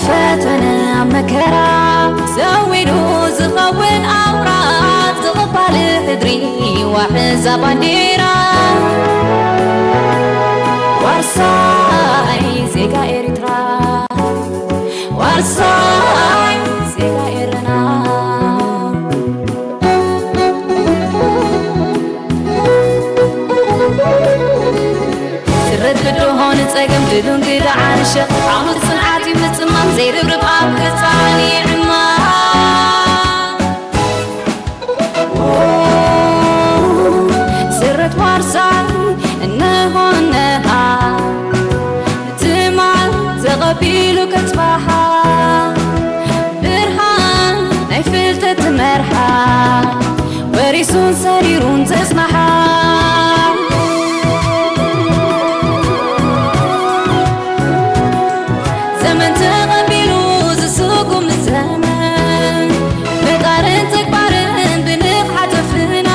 ፈተነ ኣብ መከራ ዘዊዱ ዝኸውን ኣውራ ዝቕባል ሕድሪ ዋሕዛ ባንዴራ ዋርሳይ ዜጋ ኤርትራ ዋርሳይ ዜጋ ኤረና ስረት ብድሆ ንጸገም ድሉን ግዳ ዓርሸ ዓውሎ ጽንዓት እዩ ምጽማም ዘይርብርብ ኣብ ክጻን ይዕማ ስረት ዋርሳይ እነሆ እነሃ ትማል ተቐቢሉ ከጽባሓ ብርሃን ናይ ፍልጠት ትመርሓ ወሪሱን ሰሪሩን ዘጽናሓ ዘመን ተቐቢሉ ዝስጉም ዘመን ምጣርን ተግባርን ብንቕሓት ኣፍና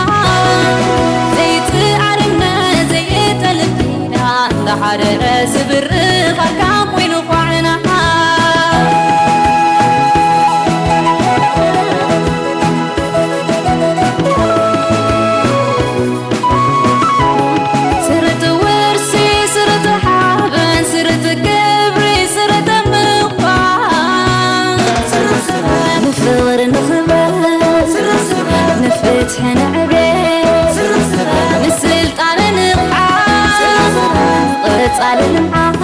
ዘይትኣርምና ዘይተልፊና እንዳሓደረ ዝብርኽ ኣርካን ኮይኑ ኳዕና ስርት ውርሲ ስርት ሓበን ስርት ክብሪ ስርት ምዃን ንፍቕሪ ንኽበር ንፍትሒ ንዕቤት ንስልጣነ ንቕሓት ንቐጻሊ ልምዓት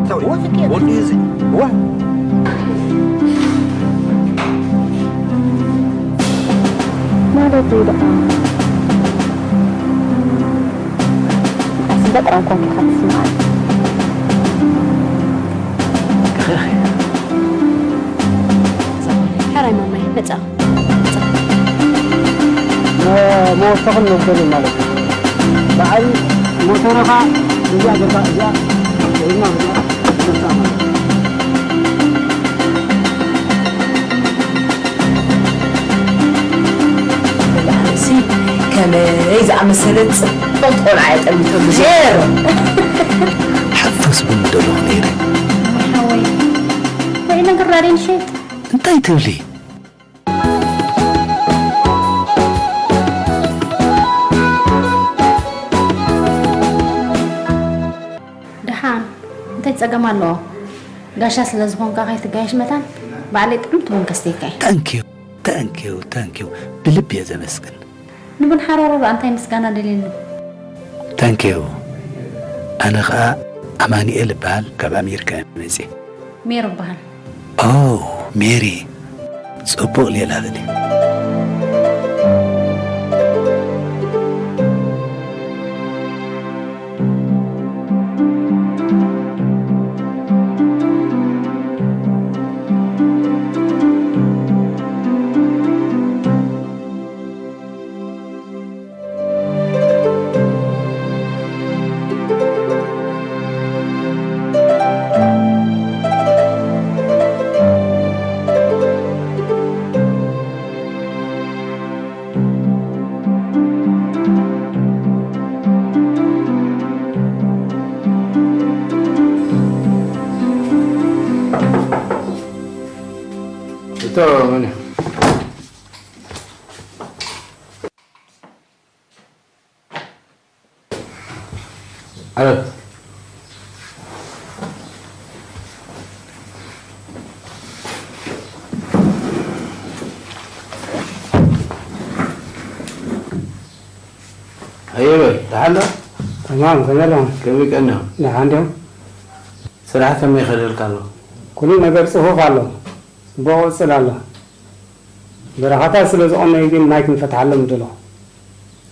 Sorry, what is it? What? ማለት እዩ ደኣ። ኣስበጥራን ኮንካ ትስምዓኒ። ሕራይ ማማይ፣ መጻ። መወሰኽን መበልን ማለት እዩ። በዓል ሞተርኻ እዚኣ ገዛ እዚኣ ወይማ እዚኣ ተመሳኻ። ኣነሲ ከመይ ዝኣመሰለት ጽብቕቲ ቆልዓ እያ ጠሚተሉ። ጀር! ሓፍተስ ቡን ምደለኹ ነይረ። ሓወይ፣ ወይ ነገር ራድዮ ንሸይጥ። እንታይ ትብሊ? ደሓን፣ እንታይ ጸገም ኣለዎ? ጋሻ ስለ ዝኾንካ ከይትጋየሽ መታን ባዕለይ ጥዑም ትቡን ከስተይካ እየ። Thank you, thank you, thank you. ብልቢ እየ ዘመስግን። ንቡን ሓሮሮ ደኣ እንታይ ምስጋና ደልየኒ? Thank you. ኣነ ኸኣ ኣማኑኤል እበሃል፣ ካብ ኣሜሪካ እየ መጽየ። ሜሪ እበሃል። ኦ፣ ሜሪ። ጽቡቕ ሌላ በሊ። እቶ መን እዩ? ኣረ። ኣየበል፣ ደሓን ዶ? ተማም፣ ከመይ ኣለኹም? ከመይ ቀኒኹም? ደሓን ድዮም? ስራሕ ከመይ ይኸደልካ ኣሎ? ኩሉ ነገር ጽፉፍ ኣሎ። ጽቡቕ ይቕጽል ኣሎ። በረኻታት ስለ ዝቐነዩ ግን ማይ ክንፈትሓሎም ንደሎ።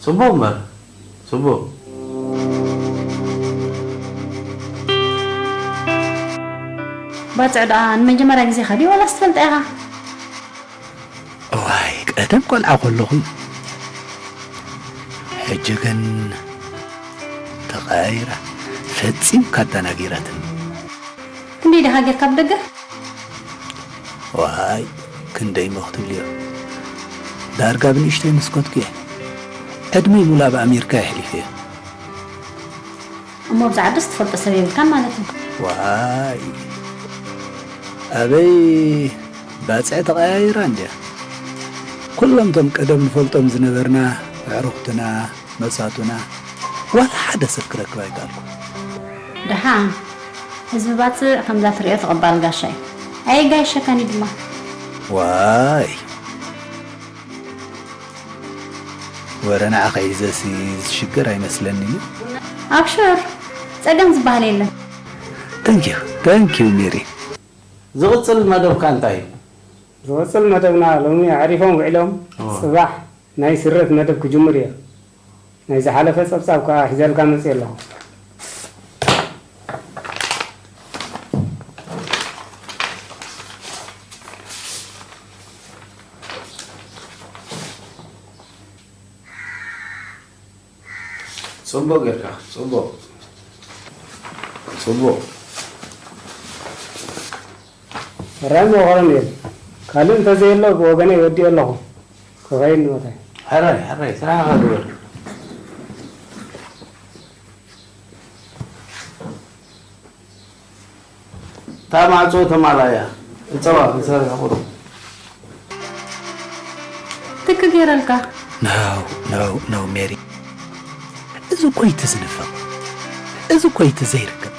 ጽቡቕ እምበር፣ ጽቡቕ። ባጽዕ ደኣ ንመጀመርያ ግዜኻ ድዩ ዋላስ ትፈልጣ ኢኻ? እዋይ፣ ቀደም ቆልዓ ከለኹ። ሕጂ ግን ተቐያይራ፣ ፈጺምካ ኣደናጊራትኒ። ክንደይ ደኻ ጌርካ ብደገ? ዋይ፣ ክንደይ እሞ ክትብልዮ። ዳርጋ ብንእሽተይ ምስ ኮንኩ እየ። ዕድመይ ሙሉ ኣብ ኣሜሪካ የሕሊፈዮ። እሞ ኣብዚ ዓድስ ትፈልጦ ሰብ የብልካን ማለት እዩ? ዋይ፣ ኣበይ፣ ባጽዕ ተቐያይራ እንድያ። ኩሎም እቶም ቀደም ንፈልጦም ዝነበርና ኣዕሩኽትና፣ መሳቱና፣ ዋላ ሓደ ሰብ ክረክብ ኣይከኣልኩ። ደሓን፣ ህዝቢ ባጽዕ ከምዛ ትሪኦ ተቐባል ጋሻ እዩ። ኣየጋይሸካን እዩ ድማ። ዋይ፣ ወረ ንዓኺ ሒዘሲ ዝሽገር ኣይመስለንን እዩ። ኣብሽር፣ ጸገም ዝበሃል የለን። Thank you, thank you ሜሪ። ዝቕጽል መደብካ እንታይ እዩ? ዝቕጽል መደብና ሎሚ ኣዕሪፎም ውዒሎም፣ እወ። ጽባሕ ናይ ስረት መደብ ክጅምር እየ። ናይ ዝሓለፈ ጸብጻብ ከኣ ሒዘልካ መጽእ ኣለኹ። ጽቡቕ ጌርካ፣ ጽቡቕ። ጽቡቕ። ሕራይ እሞ ኮሎኔል፣ ካልእ እንተዘየሎ ብወገነይ ወዲኦ ኣለኹ። ክኸይድ ንቦታይ። ሕራይ፣ ሕራይ፣ ስራሕኻ ግበር። እታ ማዕጾ ተማላያ። እጸዋ ክንሰርሕ ቁሩብ። ትክ ገይረልካ። No, no, no ሜሪ። እዚ እኮ እቲ ዝንፈቕ። እዚ እኮ እቲ ዘይርከብ።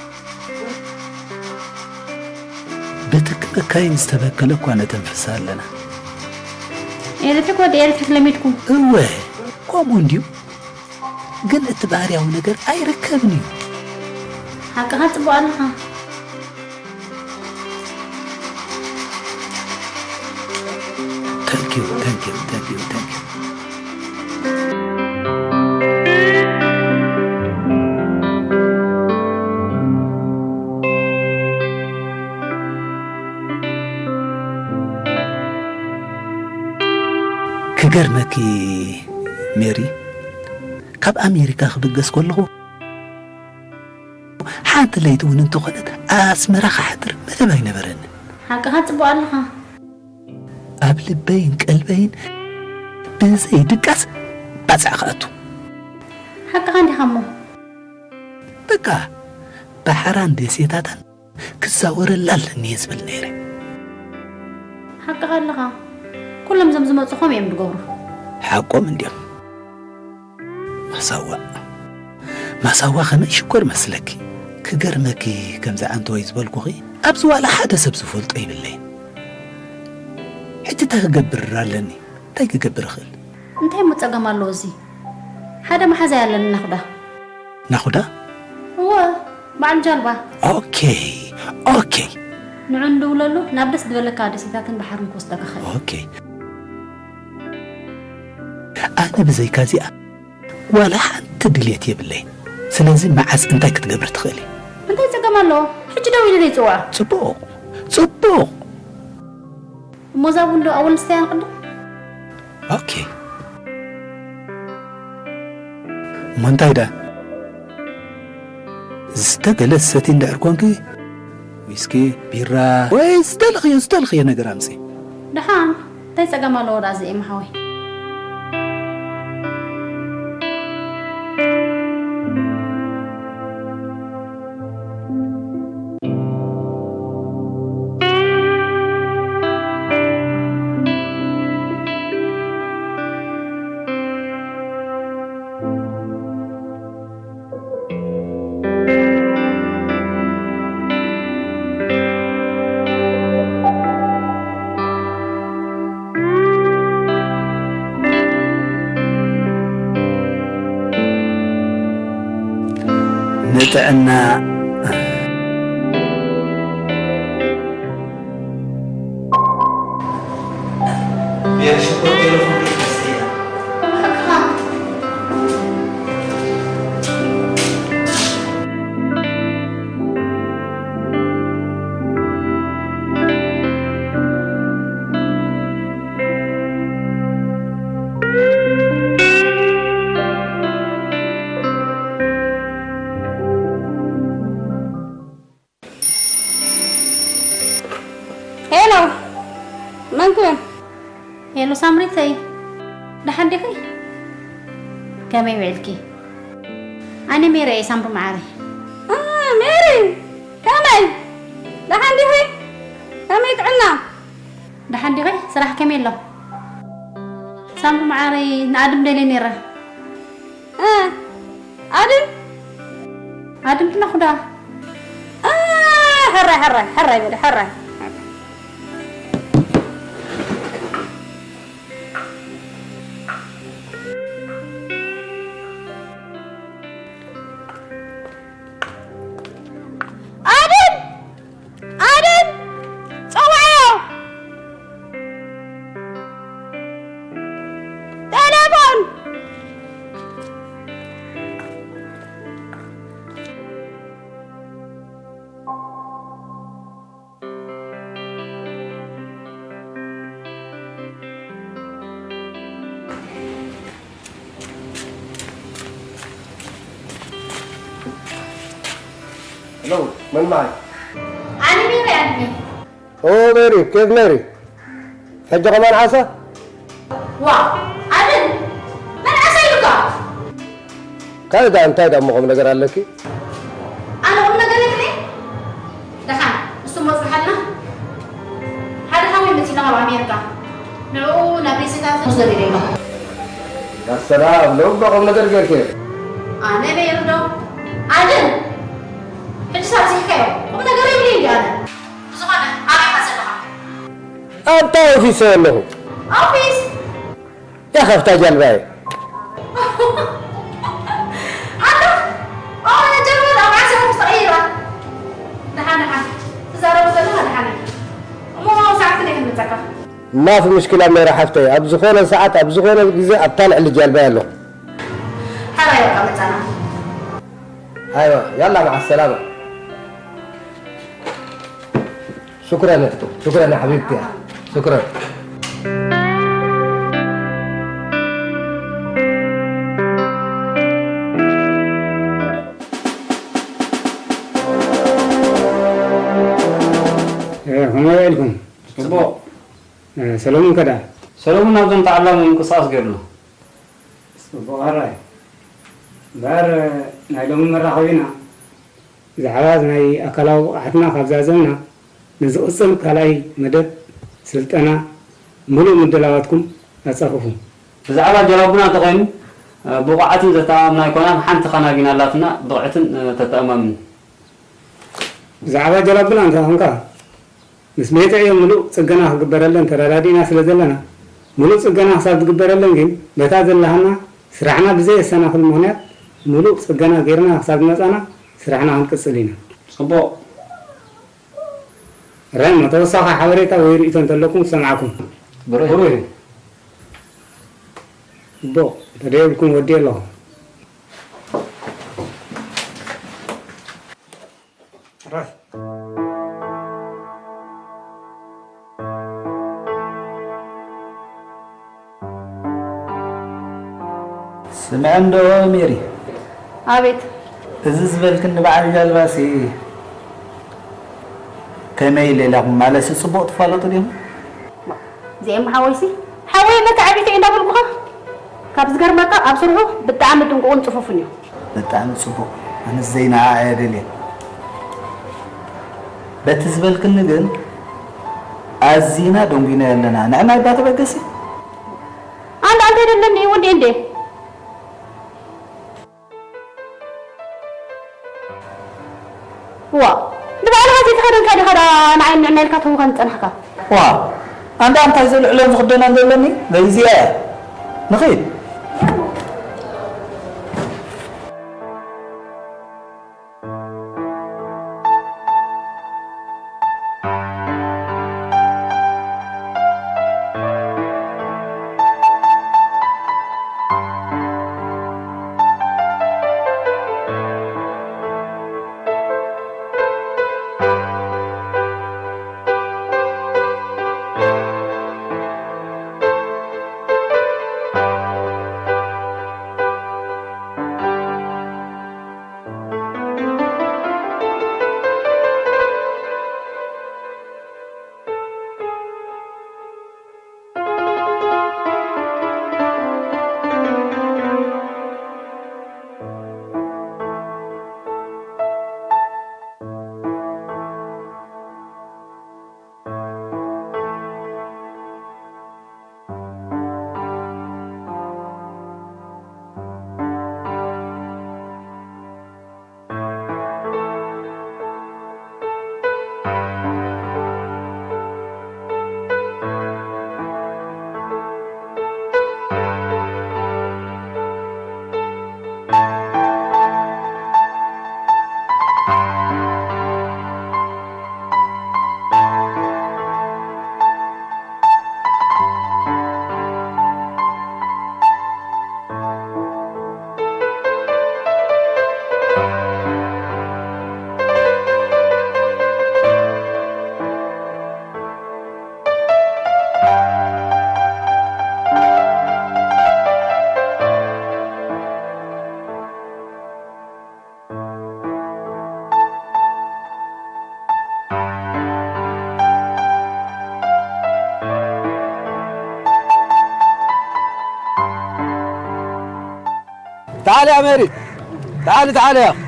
ብትክ መካይን ዝተበከለ እኳ ነተንፍስ ኣለና። ኤሌክትሪክ ወዲ ኤሌክትሪክ ለሚድኩም። እወ፣ ከምኡ እንድዩ። ግን እቲ ባህርያዊ ነገር ኣይርከብን እዩ። ሓቅኻ ጽቡቕ ኣለኻ። Thank you, thank you, thank you, thank you. ክገርመኪ ሜሪ፣ ካብ ኣሜሪካ ክብገስ ከለኹ ሓንቲ ለይቲ እውን እንተኾነት ኣስመራ ክሓድር መደብ ኣይነበረንን። ሓቅኻ ጽቡቕ ኣለኻ። ኣብ ልበይን ቀልበይን ብዘይ ድቃስ ባጽዕ ክኣቱ። ሓቅኻ እንዲኻ እሞ። በቃ፣ ባሕራን ደሴታታን ክዛወረላ ኣለኒ እየ ዝብል ነይረ። ሓቅኻ ኣለኻ። ኩሎም እዞም ዝመጹ ኸም እዮም ዝገብሩ። ሓቆም እንድዮም። ማሳዋ፣ ማሳዋ ከመይ ሽኮር መስለኪ። ክገርመኪ፣ ከምዚ ዓንተወይ ዝበልኩኺ ኣብዚ ዋላ ሓደ ሰብ ዝፈልጦ ይብለይን። ሕጂ እንታይ ክገብር ኣለኒ? እንታይ ክገብር እኽእል? እንታይ እሞ ጸገም ኣለዎ እዚ? ሓደ መሓዛይ ኣለኒ ናኹዳ። ናኹዳ? እወ፣ በዓል ጃልባ። ኦኬ፣ ኦኬ። ንዑ ንድውለሉ፣ ናብ ደስ ዝበለካ ደሴታትን ባሕርን ክወስደካ ኽእል። ኦኬ። ኣነ ብዘይካ እዚኣ ዋላ ሓንቲ ድሌት የብለይን። ስለዚ መዓስ እንታይ ክትገብሪ ትኽእሊ? እንታይ ጸገም ኣለዎ? ሕጂ ደው ኢለ ይጽውዖ። ጽቡቕ፣ ጽቡቕ። እሞ እዛ ቡን ዶ ኣወል ንስተያ ንቕድም? ኦኬ። እሞ እንታይ ደኣ? ዝተገለ ዝሰቲ እንድሕር ኮንኪ፣ ዊስኪ፣ ቢራ፣ ወይ ዝደለኽዮ፣ ዝደለኽዮ ነገር ኣምጺ። ደሓን፣ እንታይ ጸገም ኣለዎ ደኣ እዚ ኤማ ሓወይ? ንጥዕና። ሄሎ፣ መን ክብል? ሄሎ ሳምሪተይ፣ ደሓን ዲኺ? ከመይ ውዒልኪ? ኣነ ሜሪ እየ፣ ሳምሪ መዓረይ። እ፣ ሜሪ፣ ከመይ? ደሓን ዲኺ? ከመይ ጥዕና? ደሓን ዲኺ? ስራሕ ከመይ ኣሎ? ሳምሪ መዓረይ፣ ንኣድም ደልየ ነይረ። እ፣ ኣድም? ኣድም ትነኹዳ? እ፣ ሕራይ፣ ሕራይ፣ ሕራይ በሊ፣ ሕራይ። ኣድም! ኣድም! ጸውዓዮ! ቴሌፎን! ሄሎ፣ መን ማይ? ኣነ ሜሪ ኣድሚ። ኦ ሜሪ፣ ኬፍ ሜሪ? ሕጂ ከማን ዓሳ? ዋ፣ ኣድን፣ መን ዓሳ ኢሉካ? ካልእ ደኣ እንታይ ደኣ እሞ ቁም ነገር ኣለኪ? ኣነ ቁም ነገር የብለይ። ደሓን፣ ንሱ እሞ ጽንሓልና። ሓደ ሓወይ መጺና ካብ ኣሜሪካ። ንዕኡ ናብ ሬሳታት ክወስዶ ደልየ ኣለኹ። ኣሰላም፣ ሎሚ እባ ቁም ነገር ጌርኪ። ኣነ በይሩ ዶ? ኣድን፣ ሕጂ ሳብዚሕካዮ። ቁም ነገር የብለይ እንዲ ኣነ። ብዝኾነ፣ ኣበይ ኢኻ ዘለኻ? ኣብታ ኦፊስ እየ ኣለኹ። ኦፊስ? ያ ካብታ ጃልባየ። ኣታ፣ ኦ፣ ነጀርባ ኣብ ዓሰብ ተቐይራ። ደሓን፣ ደሓን። ትዛረቡ ዘለኻ ደሓን እዩ። እሞ ሰዓት ክንደይ ክንመጸካ? ማፊ ምሽኪላ ሜራ ሓፍተይ፣ ኣብ ዝኾነ ሰዓት፣ ኣብ ዝኾነ ግዜ ኣብታ ልዕሊ ጃልባየ ኣለኹ። ሓራይ በቃ መጻና። ኣይዋ፣ ያላ፣ መዓ ሰላማ። شكرا، شكرا يا حبيبتي، شكرا. إيه، هم وينكم؟ صبو. إيه، سلام كده. سلام نبض تعلم ومقصاص قبله. صبو هراي. بار، نايلوم مرة خوينا. ብዛዕባ ናይ ኣካላዊ ብቕዓትና ካብ ዛዘምና፣ ንዝቕጽል ካልኣይ መደብ ስልጠና ምሉእ ምድላዋትኩም ኣጻፍፉ። ብዛዕባ ጀላቡና እንተኾይኑ፣ ብቑዓትን ዘተኣማምና ኣይኮናን፣ ሓንቲ ኻናጊና ኣላትና፣ ብቕዕትን ተተኣማምን። ብዛዕባ ጀላቡና እንተ ኾንካ፣ ምስ ቤተ ዕዮ ምሉእ ጽገና ክግበረለን ተረዳዲእና ስለ ዘለና፣ ምሉእ ጽገና ክሳብ ዝግበረለን ግን፣ በታ ዘለሃና ስራሕና ብዘየሰናኽል ምኽንያት፣ ምሉእ ጽገና ጌርና ክሳብ ዝመጻና፣ ስራሕና ክንቅጽል ኢና። ጽቡቕ። ራይሞ፣ ተወሳኺ ሓበሬታ ወይ ርእይቶ እንተለኩም ክሰምዓኩም። ብሩህ። ብሩህ። ጽቡቕ፣ ተደየብኩም ወዲኤ ኣለኹ። ስምዒ እንዶ ሜሪ። ኣቤት። እዚ ዝበልክኒ በዓል ጃልባሲ ከመይ ኢለ ኢለኹም? ማለትሲ ጽቡቕ ትፋለጡ ዲኹም? እዚኦም ሓወይሲ፣ ሓወይ መተዓቢተይ እንዳበልኩኻ፣ ካብ ዝገርመካ ኣብ ስርሑ ብጣዕሚ ጥንቁቕን ጽፉፍን እዩ። ብጣዕሚ ጽቡቕ። ኣነስ ዘይነዓዓ እየ ደልየ። በቲ ዝበልክኒ ግን ኣዚና ደንጒናዮ ኣለና። ንዕና እባ ተበገሲ። ኣንዳ ኣንተ ደለኒ ወዲ እንዴ? ዋ፣ ንባዕልኻ ዘይተኸደንካ ዲኻ ደኣ ንዓይ ንዕና ኢልካ ትህውኸኒ ዝጸናሕካ? ዋ፣ ኣንዳ እንታይ ዘልዕሎን ዝኽደኖን ዘለኒ? በይዚኣ እያ። ንኺድ። تعالي يا ميري. تعالي، تعالي يا أخي.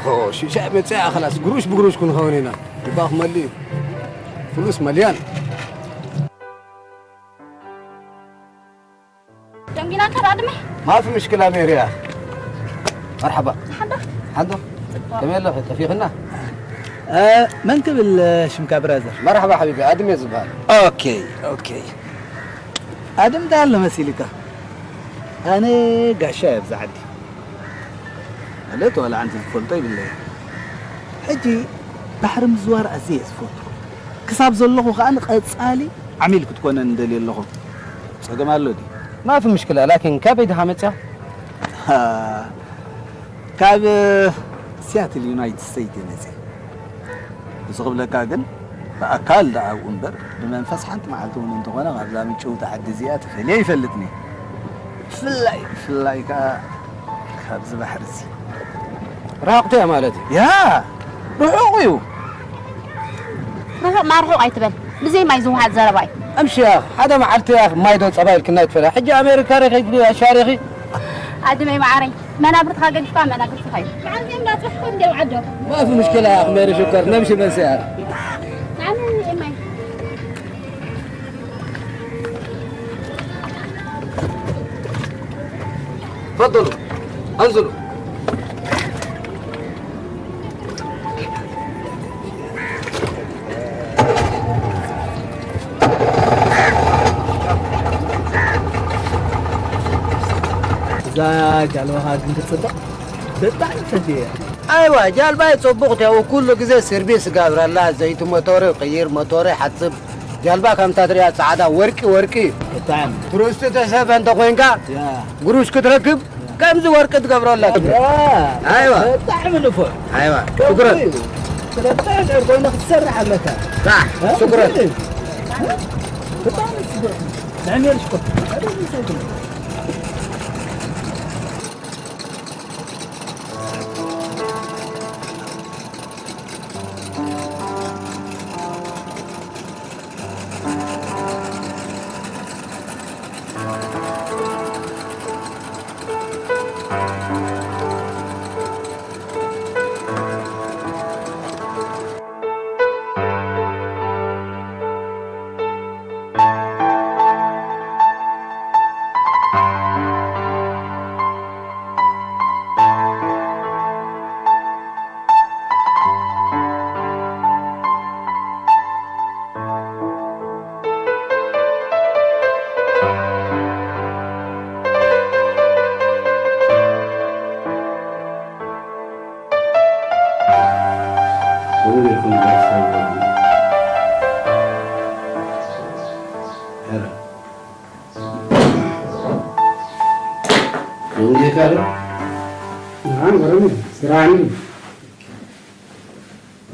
ኦ፣ ሽሻይ መጽኣ፣ خلاص፣ ግሩሽ ብግሩሽ ክንኸውን ኢና። ልባ ክመልእ እዩ። ፍሉስ መልያን። ደንጊናካ ዶ ኣድመ? ما في مشكلة ميري يا أخي. مرحبا. ሓንዶ? ሓንዶ? ከመይ ኣለኺ? ጠፊኽና? እ፣ መን ክብል ሽምካ ብራዘር? መርሓባ ሓቢቢ፣ ኣድም እየ ዝበሃል። ኦኬ፣ ኦኬ። ኣድም እንታይ ኣሎ መሲልካ? ኣነ ጋሻ እየ ኣብዚ ዓዲ። ማለት ዋላ ሓንቲ ዝፈልጦ ይብለይ። ሕጂ ባሕሪ ምዝዋር ኣዝየ እየ ዝፈቱ። ክሳብ ዘለኹ ከኣ ንቐጻሊ ዓሚል ክትኮነኒ እደሊ ኣለኹ። ጸገም ኣሎ ድዩ? ما في مشكلة، لكن ካበይ ዲኻ መጺኻ? ሃ፣ ካብ ሲያትል ዩናይትድ ስቴትስ እየ መጺአ። እዚ ክብለካ ግን ብኣካል ደኣ ኣብኡ እምበር ብመንፈስ ሓንቲ መዓልቲ እውን እንተኾነ ካብዛ ምጭውቲ ዓዲ እዚኣ ተፈልየ ኣይፈልጥን እየ። ብፍላይ ብፍላይ ከኣ ካብዚ ባሕሪ እዚ። ርሕቕቲ እያ ማለት እዩ። ያ፣ ርሑቕ እዩ። ርሑቕ ማርሑቕ ኣይትበል። ብዘይ ማይ ዝወሓጥ ዘረባ እዩ። ኣምሺ ያኽ፣ ሓደ መዓልቲ ያኽ ማይ ዶ ጸባ ኢልክና ይትፈላ። ሕጂ ኣሜሪካ ሬኺ ትብሊ ኣሻሪኺ። ኣድመይ መዓረይ፣ መናብርትኻ ገዲፍካ መናብርትኻ እዩ። መዓልቲ እዮም ዳጽሕኮ እንደ ውዓዶ። ما في مشكلة يا أخ ميري شكر، نمشي بس يا أخ. ኣነ እማይ تفضلوا، انزلوا. እዛ ጃልባኻ ግን ክትጽብቕ ብጣዕሚ ፈትየ እየ። ኣይዋ፣ ጃልባይ ጽቡቕቲ እያ። ኩሉ ግዜ ስርቢስ እገብረላ፣ ዘይቲ ሞቶር ይቕይር፣ ሞቶር ይሓጽብ። ጃልባ ከምታ ትሪኣ ጻዕዳ ወርቂ ወርቂ እዩ። ብጣዕሚ። ቱሪስት ተሰብ እንተ ኮይንካ፣ ያ። ግሩሽ ክትረክብ ከምዚ ወርቂ ትገብረላ። ያ። ኣይዋ። ብጣዕሚ ንፉዕ። ኣይዋ። ከምኡ ሽኩረን። እዩ። ስለ ብጣዕሚ ድሕር ኮይነ ክትሰርሕ ኣለካ። ሳሕ። እ? ሽኩረን። ብጣዕሚ ጽቡቕ። ንዕሜር ሽኮር።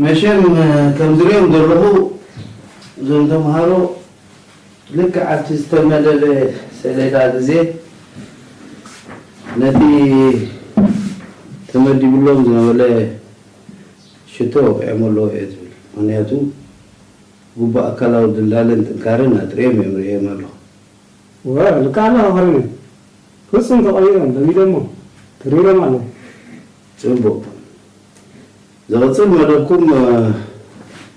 መቸም ከም ዝሪኦም ዘለኹ እዞም ተምሃሮ ልክዕ ኣብቲ ዝተመደበ ሰሌዳ ግዜ ነቲ ተመዲብሎም ዝነበረ ሽቶ ወቂዖም ኣለዉ እየ ዝብል። ምኽንያቱ ግቡእ ኣካላዊ ድልዳለን ጥንካረን ኣጥርዮም እዮም ርእዮም ኣለኹ። ወ ልክዕ ኣለኻ ከረነ። ፍጹም ተቐይሮም ለሚዶሞ ተሪሮም ኣለዉ። ጽቡቕ። ዝቕጽል መደብኩም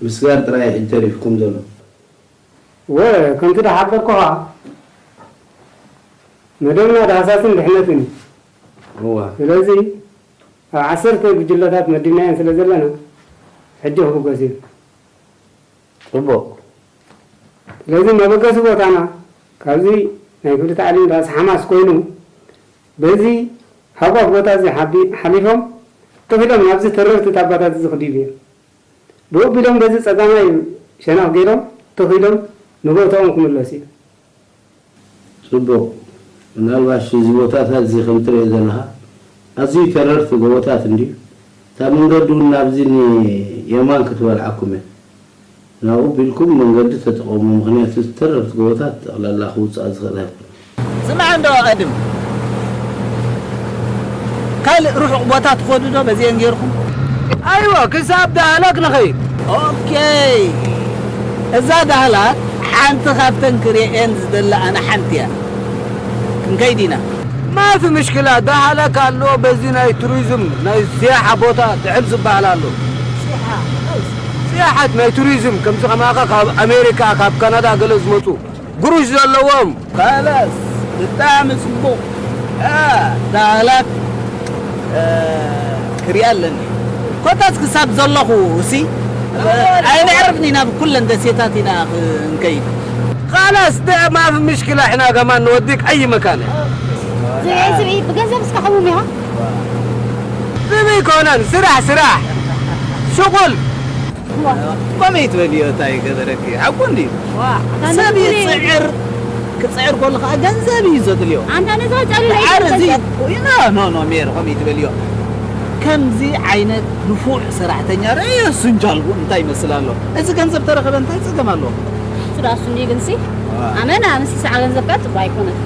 ምስጋር ጥራይ ሕጂ ተሪፍኩም ዘሎ። ወ ከምቲ ዝሓበርኩኻ መደብና ዳህሳስን ድሕነትን እዩ። እዋ። ስለዚ ኣብ ዓሰርተ ጉጅለታት መዲብናየን ስለ ዘለና ሕጂ ክብገስ እዩ። ጽቡቕ። ስለዚ መበገሲ ቦታና ካብዚ ናይ ክፍሊ ታዕሊም ራስ ሓማስ ኮይኑ በዚ ሃጓፍ ቦታ እዚ ሓቢ-፣ ሓሊፎም ትኽ ኢሎም ናብዚ ተረርቲ ታባታት እዚ ክድይቡ እዮም። ብኡ ቢሎም በዚ ጸጋማይ ሸነኽ ገይሮም ትኽ ኢሎም ንቦታኦም ክምለሱ እዮም። ጽቡቕ። ምናልባሽ እዚ ቦታታት እዚ ከም ትርእዮ ዘለኻ ኣዝዩ ተረርቲ ጎቦታት እንድዩ። እታ መንገዲ እውን ናብዚ ንየማን ክትበልዓኩም እያ። ናብኡ ቢልኩም መንገዲ ተጠቐሙ፣ ምኽንያቱ እቲ ተረርቲ ጎቦታት ጠቕላላ ክውጻእ ዝኽእል ኣይኮነን። ስማዕ እንዶ ኣድም፣ ካልእ ርሑቕ ቦታ ትኸዱ ዶ በዚአን ጌርኩም? ኣይወ፣ ክሳብ ዳህላክ ንኸይድ። ኦኬ፣ እዛ ዳህላክ ሓንቲ ካብተን ክርእየን ዝደሊ ኣነ ሓንቲ እያ። ክንከይድ ኢና። ማፊ ምሽክላ ዳሃለካ ኣሎ። በዚ ናይ ቱሪዝም ናይ ሲያሓ ቦታ ድዕል ዝበሃል ኣሎ። ሲያሓት ናይ ቱሪዝም ከምዚ ከማኻ ካብ ኣሜሪካ ካብ ካናዳ ገለ ዝመፁ ግሩሽ ዘለዎም። ካላስ ብጣዕሚ ፅቡቕ። ዳሃላክ ክሪኣ ኣለኒ። ኮታስ ክሳብ ዘለኹ እሲ ኣይነዕርፍኒ ናብ ኩለን ደሴታት ኢና ክንከይድ። ካላስ ደ ማፊ ምሽክላ ሕና ከማን ንወዲቅ ኣይ መካነ። ዝብኢ ዝብኢ ብገንዘብ እስካ ሕሙም ኢኻ። ዝብኢ ኮነን ስራሕ ስራሕ ሽቁል። ከመይ ትበልዮ እንታይ ገበረኪ ሓቁ እንዲ። ሰብ ይፅዕር ክፅዕር ከሎ ከዓ ገንዘብ እዩ ዘድልዮ። ኣንታ ነዛ ጨሉ ናይ ዳሓር እዚ ገንዘብ። ኖ ኖ ኖ ሜር ከመይ ትበልዮ። ከምዚ ዓይነት ንፉዕ ሰራሕተኛ ርእየ ስንጃልጉ እንታይ ይመስል ኣሎ። እዚ ገንዘብ ተረኸበ እንታይ ፀገም ኣለዎ። እሱ ዳሱ እንዲ ግንሲ ኣመና ምስ ሰዓ ገንዘብ ቃ ፅቡቅ ኣይኮነን።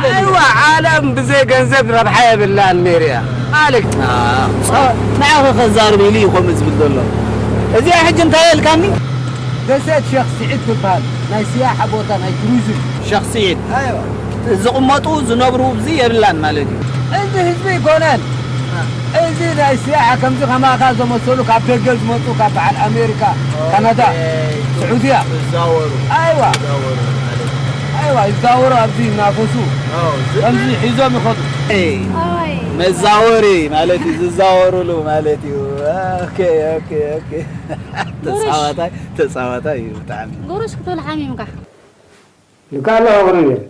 ኣይዋ ዓለም ብዘይ ገንዘብ ረብሓ የብላን ሜርያ። ኣልክ ንዓኸ ከዛርብ ኢሉ እዩ ከምኡ ዝብል ዘሎ። እዚኣ ሕጂ እንታይ የልካኒ? ደሴት ሸኽ ስዒድ ትበሃል ናይ ስያሓ ቦታ ናይ ቱሪዝም። ሸኽ ስዒድ። ዝቕመጡ ዝነብሩ ብዚ የብላን ማለት እዩ። እዚ ህዝቢ ይኮነን። እዚ ናይ ስያሓ ከምዚ ከማኻ ዘመሰሉ ካብ ደገ ዝመፁ ካብ በዓል ኣሜሪካ፣ ካናዳ፣ ስዑድያ። ኣይዋ። ኣይዋ ይዛወሩ ኣብዚ እናፈሱ ከምዚ ሒዞም ይኸዱ። መዛወሪ ማለት እዩ ዝዛወሩሉ ማለት እዩ። ኦኬ ኦኬ ኦኬ። ተጻዋታይ ተጻዋታይ እዩ ብጣዕሚ። ጉሩሽ ክትብል ሓሚምካ። ልካ ኣለኻ ኮሎኔል።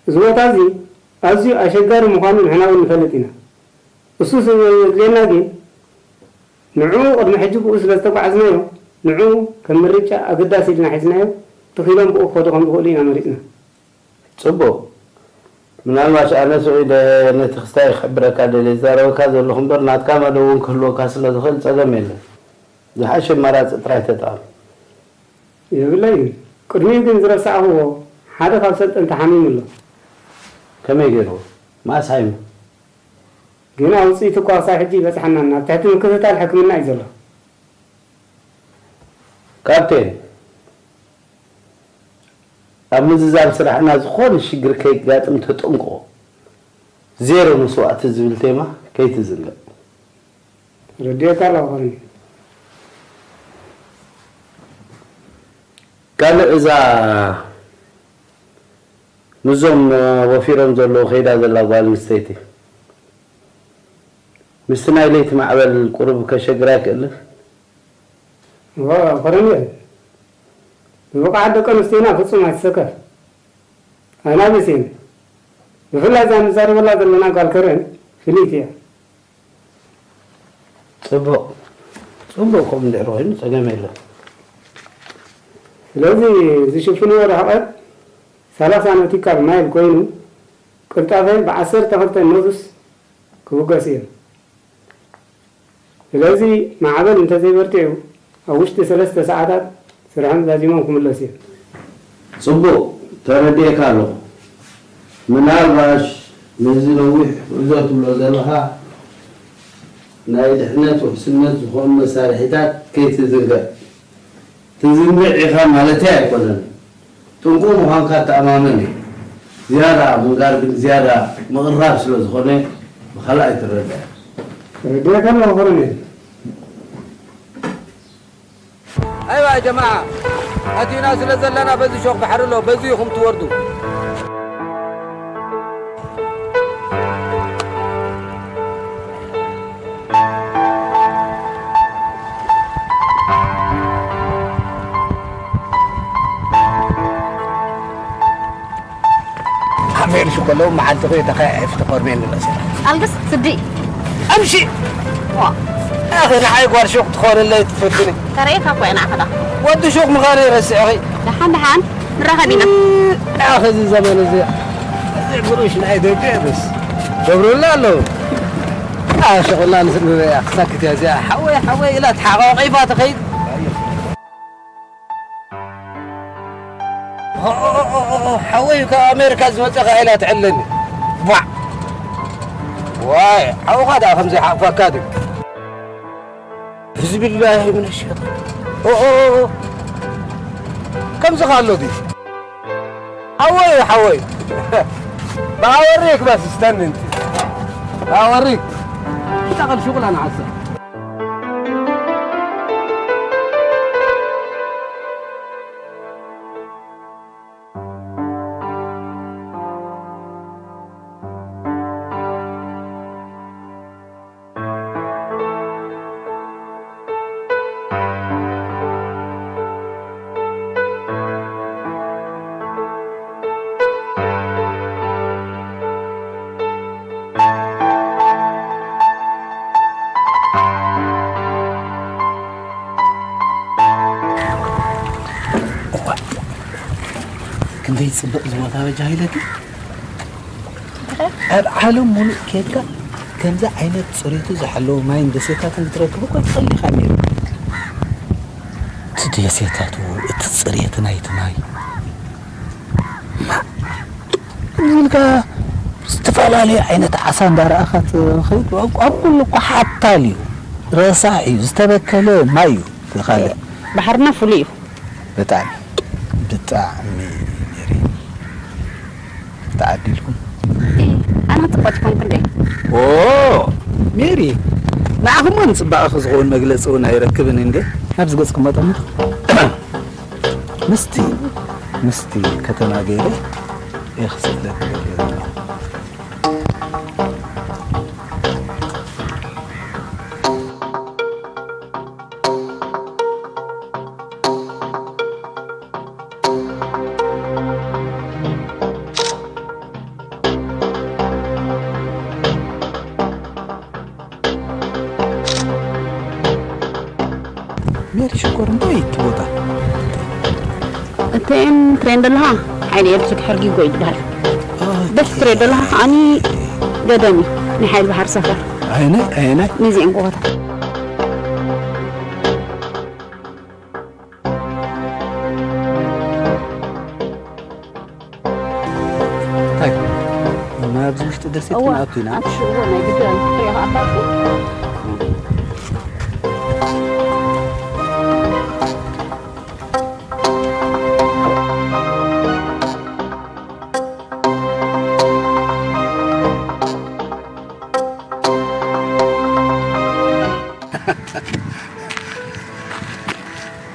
እዚ ቦታ እዚ ኣዝዩ ኣሸጋሪ ምዃኑ ንሕና እውን ንፈልጥ ኢና። እሱ ስለ ዘድልየና ግን ንዕኡ ቅድሚ ሕጂ ብኡ ስለ ዝተጓዓዝናዮ ንዕኡ ከም ምርጫ ኣገዳሲ ኢልና ሒዝናዮ እቲ ኪሎም ብኡ ክኸዱ ከም ዝኽእሉ ኢና መሪጽና። ጽቡቕ። ምናልባሽ ኣነ ስዒደ ነቲ ክስታይ ክሕብረካ ደልየ ዝዛረበካ ዘለኹ እምበር ናትካ መደብ እውን ክህልወካ ስለ ዝኽእል ጸገም የለን። ዝሓሸ ኣማራጺ ጥራይ ተጠቐም። የብለይን። ቅድሚኡ ግን ዝረሳዕኽዎ ሓደ ካብ ሰልጠንቲ ሓሚሙ ኣሎ። ከመይ ገይርዎ? መኣስ ሓይሙ? ገና ውጽኢቱ እኳ ክሳብ ሕጂ ኣይበጽሓናን። ኣብ ትሕቲ ምክትታል ሕክምና እዩ ዘሎ። ካፕቴን፣ ኣብ ምዝዛም ስራሕና ዝኾነ ሽግር ከየጋጥም ተጠንቅቑ። ዜሮ መስዋእቲ ዝብል ቴማ ከይትዝንግዕ። ረዲኤካ ኣለኹ ኮሎኔል። ካልእ እዛ ምስዞም ወፊሮም ዘለዉ ከይዳ ዘላ ጓል ኣንስተይቲ ምስቲ ናይ ለይቲ ማዕበል ቁሩብ ከሸግራ ኣይክእልን? እወ ኮሎኔል፣ ብብቕዓት ደቂ ኣንስትዮና ፍጹም ኣይትሰከፍ። ኣናብስ እየን። ብፍላይ እዛ ንዛረበላ ዘለና ጓል ከረን ፍልይቲ እያ። ጽቡቕ። ጽቡቕ ከምኡ እንድሕር ኮይኑ ጸገም የለን። ስለዚ ዝሽፍንዎ ርሕቐት ሰላሳ ኖቲካል ማይል ኮይኑ ቅልጣፈ ብዓሰርተ ክልተ ኖትስ ክብገስ እዮም። ስለዚ ማዕበል እንተዘይበርቲዑ ኣብ ውሽጢ ሰለስተ ሰዓታት ስርሖም ዛዚሞም ክምለሱ እዮም። ጽቡቕ ተረዲኤካ ኣለኹ። ምናልባሽ ነዚ ነዊሕ ጉዕዞ ትብሎ ዘለኻ ናይ ድሕነት ውሕስነት ዝኾኑ መሳርሒታት ከይትዝንግዕ። ትዝንግዕ ኢኻ ማለተይ ኣይኮነን። ጥንቁቕ ምዃንካ እተኣማመን እየ። ዝያዳ ምንጋር ግን ዝያዳ ምቕራብ ስለ ዝኾነ ብኻልእ ኣይትረዳእ። ተረዲኤካ ኣለኹ ኮሎኔል። ኣይዋ ጀማዓ ኣቲና ስለ ዘለና በዚ ሾክ ባሕሪ ኣሎ በዚ ኢኹም ትወርዱ። ኣሜርሹ ከለዉ መዓልቲ ኮይተኸ ዕፍቲ ቆርሜ ንመሰል ኣልግስ ስዲ ኣምሺ ዋ ኣኺ ንዓይ ጓል ሹቕ ትኾንለይ ትፈትኒ ተረኤካ እኮ ኢና ኣኸዳ ወዲ ሹቕ ምዃነይ ረሲዕኺ ደሓን ደሓን ንራኸብ ኢና ኣኺ እዚ ዘመን እዚ እዚ ግሩሽ ናይ ደገ ብስ ገብሩላ ኣለዉ ኣሸቑላ ንስንበያ ክሳክት እያ እዚኣ ሓወይ ሓወይ ኢላ ተሓቋቒፋ ትኸይድ ሓወይ ካብ ኣሜሪካ ዝመፀኻ ኢላ ትዕለኒ ቧዕ ዋይ ሓውኻ ደኣ ከምዘይ ሓቕፋካ ድዩ ሕዝቢ ላሂ ምን ሸጣን ከምዚ ካሎ ድዩ? ሓወይ፣ ሓወይ። ብኣወሪክ በስ ስተኒ እንቲ። ብኣወሪክ። اشتغل شغلة نعسة. ክንደይ ጽብቕ እዚ ቦታ በጃ ኢለኪ። ኣብ ዓለም ሙሉእ ኬድካ ከምዚ ዓይነት ጽሬቱ ዝሓለወ ማይን ደሴታትን ክትረክብ እኮ ትኽእል ኢኻ ነይሩ። እቲ ደሴታቱ፣ እቲ ጽሬት ናይቲ ማይ፣ ማ-፣ ኢልካ ዝተፈላለዩ ዓይነት ዓሳ እንዳረኣኻ ትኸይድ፣ ኣብ፣ ኣብ ኩሉ እኮ ሓታል እዩ። ረሳሕ እዩ፣ ዝተበከለ ማይ እዩ። እቲ ካልእ ባሕርና ፍሉይ እዩ። ብጣዕሚ፣ ብጣዕሚ ሜሪ። ተዓዲልኩም። ኣነ ጽብቕቲ ኮንኩ እንዴ? ኦ፣ ሜሪ፣ ንዓኹም እውን ጽባቐኺ ዝኸውን መግለጺ እውን ኣይረክብን እንዴ? ናብዚ ገጽኩም መጠምቱ። ምስቲ፣ ምስቲ ከተማ ገይረ እየ ክስእለኪ ደልየ ዘለኹ። ሜሪ ሽኮር፣ እንታይ እዩ እቲ ቦታ? እተን ትሬን ዘለኻ ሓይለ ኤሌክትሪክ ሕርጊጎ እዩ ዝበሃል። ኦኬ። በቲ ትሬን ዘለኻ ከዓኒ ገደም እዩ፣ ናይ ሓይሊ ባሕሪ ሰፈር። ኣየናይ? ኣየናይ? ነዚአን ጎቦታት። እንታይ? ናብዚ ውሽጢ ደሴት እዋ፣ ክንኣቱ ኢና? ኣብ ሽዑ ናይ ግድን ክሪኦ ኣባቱ።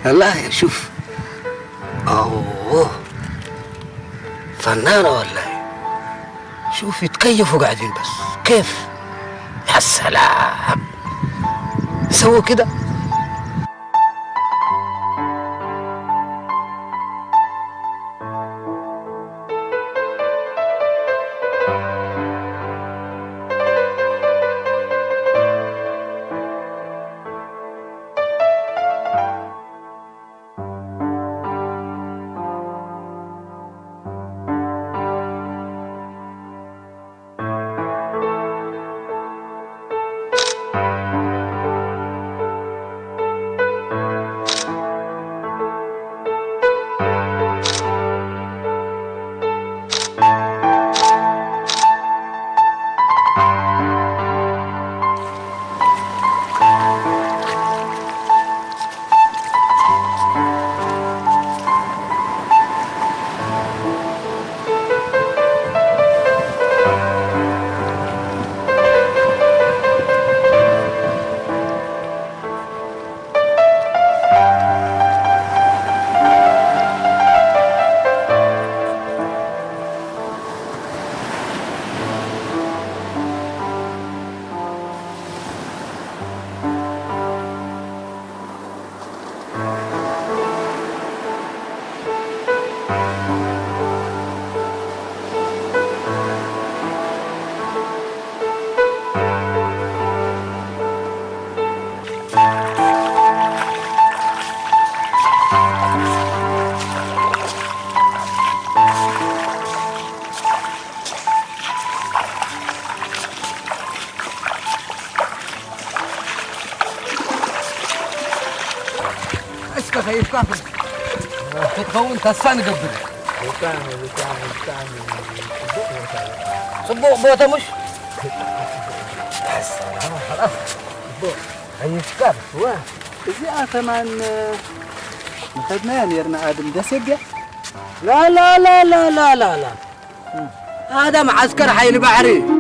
والله شوف. أوه. فنانة والله. شوف، يتكيفوا قاعدين بس. كيف؟ يا سلام. سووا كده. እስከ ከይፍካፍ ተትኸውን ተስፋ ንገብር። ብጣዕሚ፣ ብጣዕሚ፣ ብጣዕሚ ጽቡቕ ቦታ እዩ። ጽቡቕ ቦታ ምሽ? ብጣዕሚ ጽቡቕ። ደስ፣ ኸላስ፣ ጽቡቕ። ከይፍካፍ። እዋ፣ እዚኣ ከማን ከድናያ ነርና ኣድም ደስ የብያ። لا لا لا لا لا لا لا. هذا معسكر حي البحري.